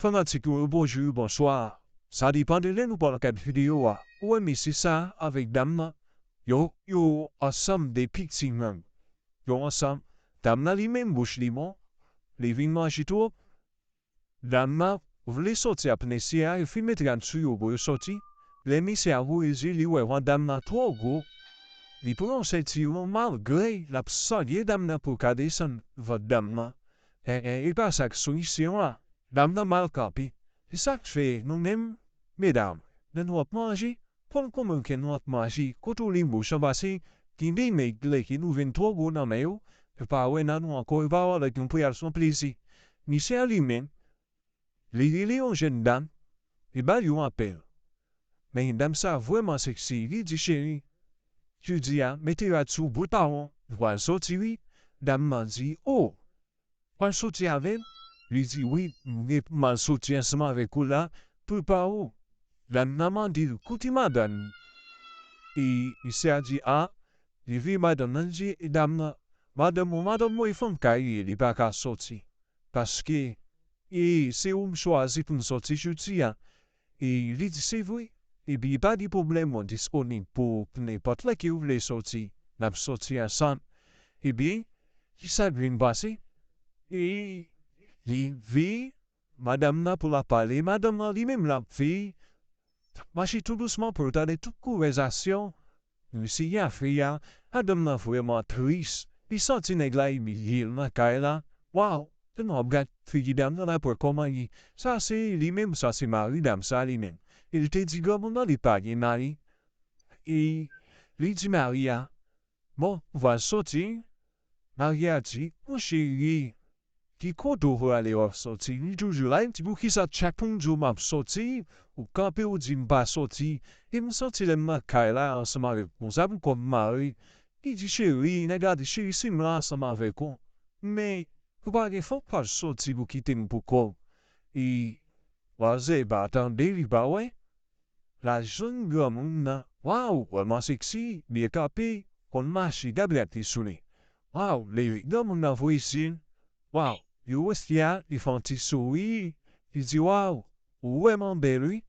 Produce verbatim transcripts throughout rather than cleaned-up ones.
Fanatik yo, bonjou, bonswa. Sa depann de lè nou pral gad videyo a. Ou wè mesye sa avèk dam nan? Yo, yo ansanm depi ti menm. Yo ansanm. Dam nan li menm bouch li bon. Li vin manje twòp. Dam nan vle sòti ak mesye a, yo fin mete rad sou yo pou yo sòti. Lè mesye a voye zye li wè vant dam nan twò gwo. Li pran yon sentiwon malgre l ap salye dam nan pou l ka desann vant dam nan. E, e, e pa sa k sou misyon an. Dam nan mal kanpe. Se sa k fè nou menm, medam, lè nou ap manje, fò n konprann ke nou ap manje kote w li bouch an pase, gen de nèg lè ke nou vin twò gwo nan men yo, yo pa wè nan nou ankò, yo pa wè avèk nou pou y al sou plezi. Misye a li menm, li rele yon jèn dam, li ba l yon apèl. Men dam sa vrèman seksi, li di, cheri, jodi a, mete rad sou bout pawon, nou pral sòti wi. Dam nan di, o, pral sòti avè l? Li di, wi, m gen pou m al sòti ansanm avèk ou la, prepare w. Dam nan mande l, kote madanm li? E misye a di, a, li veye madanm nan, li di, e dam nan, madanm ou, madanm mwen, e fanm kay li ye, li pa ka sòti. Paske, e se ou m chwazi pou m sòti jodi a. E li di, se vre. Epi pa gen pwoblèm, mwen disponib pou, pou nenpòt lè ke ou vle sòti. N ap sòti ansanm. Epi, kisa k vin pase? E li veye madanm nan pou l ap pale. Madanm nan li menm l ap veye. Mache tou dousman pou l tande tout konvèzasyon. Mesye a fè a, madanm nan vrèman tris. Li santi nèg la imilye l nan kay la. Waw! Tèlman w ap gad figi dam nan, l ap wè kòman li. Sa se li menm, sa se mari dam sa li menm. E li te di granmoun nan li pa gen mari. E li di mari a, bon, ou pral sòti? Mari a di, mon cheri, ki kote w prale w ap sòti? Li toujou la, li di, poukisa chak moun di w m ap sòti, ou kanpe ou di m pa sòti? E m santi lè m nan kay la ansanm avèk ou, sa pou kòm mari. Li di, cheri, nèg la di, cheri, si m la ansanm avèk ou, men ou pa gen fòk pral sòti pou kite m pou kò w. E wazè pa tande, li pa wè. L al jwenn granmoun nan. Waw, vrèman seksi, byen kanpe, konn mache, gad rad li sou li. Waw, leve granmoun nan voye zye l. Waw, li wè fi a, li fè yon ti souri, li di, waw, ou vrèman bèl wi.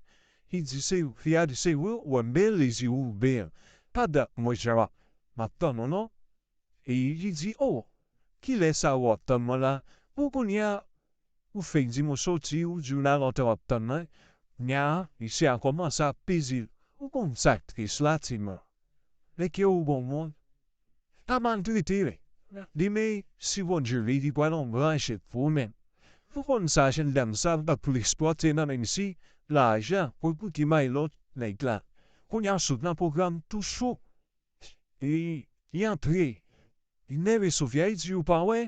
Li di, se, fi a di, se vre, ou wè m bèl? Li di, ou bèl. Pa dat mwen jan m ap tann ou non. E li di, o, kilè sa w ap tann mwen la? Bon, kounye a, ou fèk di m ou soti, ou di w nan lontan w ap tann mwen. Kounye a, misye a kòmanse ap peze l. Ou konn sa k tris la, timoun? Lè ke w bon moun, pa maltrete l. Demen, si Bondye vle, li pral yon gran jèt pou ou menm. Ou konn sa, jèn dam sa, pa pou l eksplwate nan menm si lajan, pou l koute may lòt nèg la. Kounye a, sot nan pwogram tou cho. Li, li antre. Li nève Sofia, li di, ou pa wè?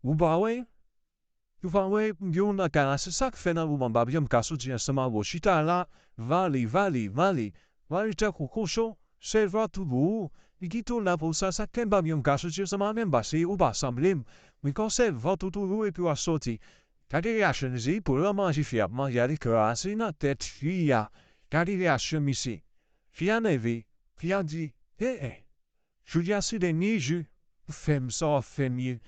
Ou pa wè? Ou pa wè, m gen w nan kay la, se sa k fè nan moman m pa janm ka soti ansanm avè w. Chita la, vale, vale, vale. Vale tankou kochon, sèl vant ou gwo. Li kite w la pou sa, sa k fè m pa janm ka soti ansanm avè w, paske ou pa sanble m. Men konsève vant ou toujou epi w ap soti. Gade reyaksyon li, pou l manje fi a ap manje a, li kraze nan tèt fi a. Gade reyaksyon misye. Fi a nève. Fi a di, e, e, jodi a se dènye jou. Ou fè m sa w ap fè m ye.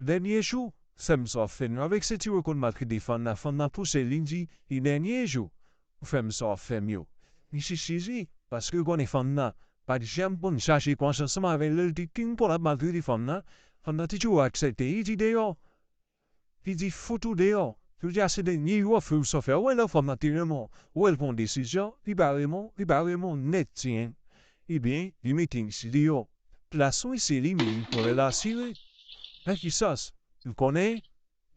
Dènye jou, fè m sa w ap fè m yo. Avèk senti w konn maltrete fanm nan, fanm nan pouse l, li di, e dènye jou, ou fè m sa w ap fè m yo. Misye sezi, paske l konnen fanm nan pa t janm konn chache konsyans ansanm avè l, lè l te kin pou l ap maltrete fanm nan. Fanm nan te toujou aksepte, li di deyò. Li di, fout ou deyò. Jodi a se dènye jou w ap fè m sa w fè. Ou wè lè fanm nan te renmen w, ou wè l pran yon desizyon, li pa renmen w, li pa renmen w nèt, tiyen. Ebyen, li mete misye deyò. Plas misye li menm, pou l asire. Nan ki sans? Ou konnen,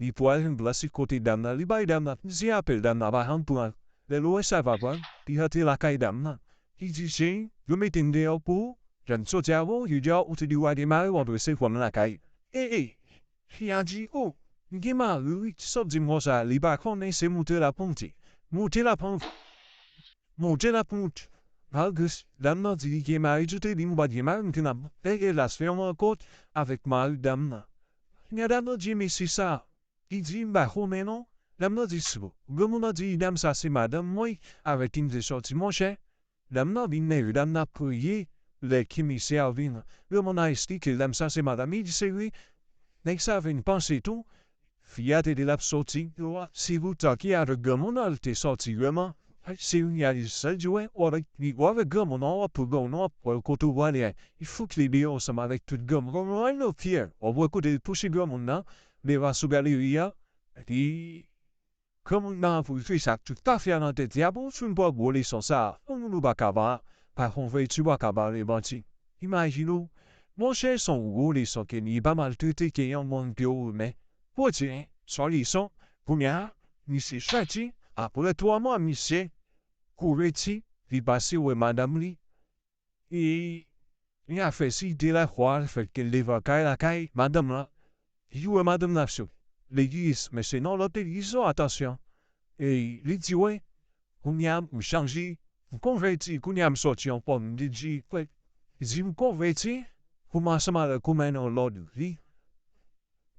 li pral jwenn plas li kote dam nan. Li bay dam nan plizyè apèl, dam nan pa janm pran. Lè l wè sa pa pran, li rantre lakay dam nan. Li di, cheri, yo mete m deyò pou ou. Jan m soti avè w, jodi a ou te di w a demare, w ap resevwa m lakay. E, e, fi a di, o, m gen mari wi, kisa w di m konsa? Li pa konnen se moute l ap moute. Moute l ap moute. Moute l ap moute. Malgre dam nan di li gen mari, tou te di m ou pa t gen mari, m te nan, e, elas, fè yon rankont avèk mari dam nan. Kounye a dam nan di, mesye sa, li di, m pa konnen non. Dam nan di, sou. Granmoun nan di, dam sa se madanm mwen, avèk ki m te sòti, monchè. Dam nan vin nève, dam nan ap kriye, lè ke mesye a vin. Granmoun nan eksplike l, dam sa se madanm li, di, se vre. Nèg sa vin panse tou, Fi a te di l ap sòti, se poutan ki avèk granmoun nan l te sòti vrèman. Se yon reyalizasyon di wè, ou avèk, ou avèk granmoun nan, w ap pran granmoun nan, w ap pran l kote w prale a. Li fout li deyò ansanm avèk tout granmoun. Granmoun nan fyè, w ap wè kote l pouche granmoun nan, devan sou galeri a. Li, granmoun nan ap reflechi ak tout afè a nan tèt li. Apre w fin pran gwo leson sa a, yon moun ou pa ka ba, pa konvèti, ou pa ka ba repanti. Imajine w, monchè, se yon gwo leson ke li, pa maltrete ke yon moun ke w renmen. Bondye, son leson, kounye a, misye sòti, apre twa mwa, misye konvèti, li pase wè madanm li, e, li a fè si de la fwa, fè ke l devan kay lakay, madanm lan, li wè madanm lan sou legliz, men se nan lòt legliz, o, atansyon. E, li di, wè, kounye a, m chanje, m konvèti, kounye a, m sòti ankò, m di, di, wè, li di, m konvèti, pou m ansanm avèk ou mennen yon lòt vi.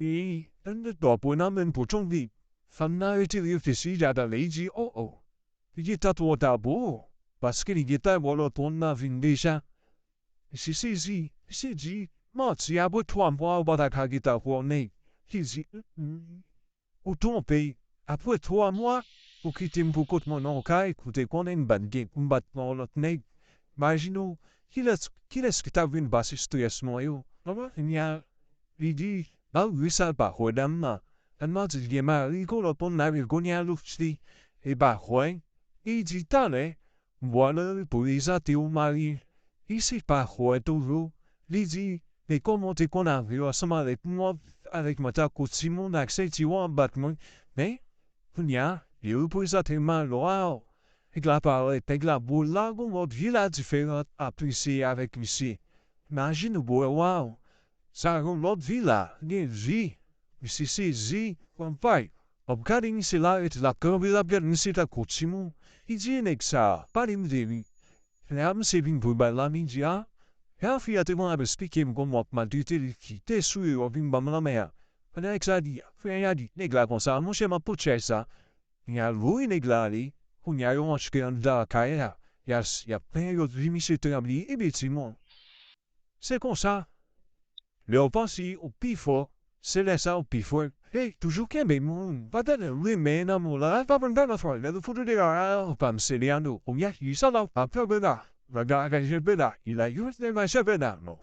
E, yon lòt bò, pou nan menm pou tonbe, fanm nan rete reflechi, li atann, li di, o, o, li gentan twò ta pou ou, paske li gentan wè lòt moun nan vin deja. Misye sezi, misye di, manti, apre twa mwa, ou pa ta ka gentan pran nèg. Li di, mm, mm, ou twonpe, apre twa mwa, ou kite m pou kot mwen nan yon kay, kote konnen m bat gen, m bat pran yon lòt nèg. Imajine w, kilès, kilès ki t ap vin pase estrès mwen yo? Kounye a, li di, malgre sa, l pa kwè dam nan. Dam nan di l gen mari, kon lòt moun nan vin kounye a lòt li, li pa kwè. Li di, talè, m pral reprezante w mari. Li se pa kwè toujou. Li di, men kòman w te konn avè w ansanm avèk mwen, avèk mwen tankou timoun ak senti w ap bat mwen. Men, kounye a, li reprezante m mari, waw. Nèg la parèt, nèg la bò la, gon lòt vi la diferan ap eseye avèk misye. Imajine w, bò, waw. Sa yon lòt vi la, gen vi. Misye sezi, konpay. W ap gade misye la, rete l ap kanpe, l ap gade misye tankou timoun. Li di, nèg sa, pale m de li. Lè a misye vin pou bal la, li di, a, lè a fi a te konn ap esplike m kòman w ap maltrete li, ki te sou yo, w ap vin ban m lanmè a. Pandan nèg sa di, frè a di, nèg la konsa, monchè, m ap pote chay sa. Kounye a, voye nèg la ale. Kounye a, yo antre anndan kay la. Y a, y ap plenyen lòt vi, misye tranble. Ebyen, timoun. Se konsa, lè w panse w pi fò, se lè sa w pi fò. Hey, toujou kenbe moun. Pa tande renmen nan moun la. Pa pran nan fò. Lè nou fout ou deyò a, ou pa m sele an nou. Ou y a ki sa la, ou pa pran bena. Gade, gade, je bena. Il a juste des mains, je bena. Non.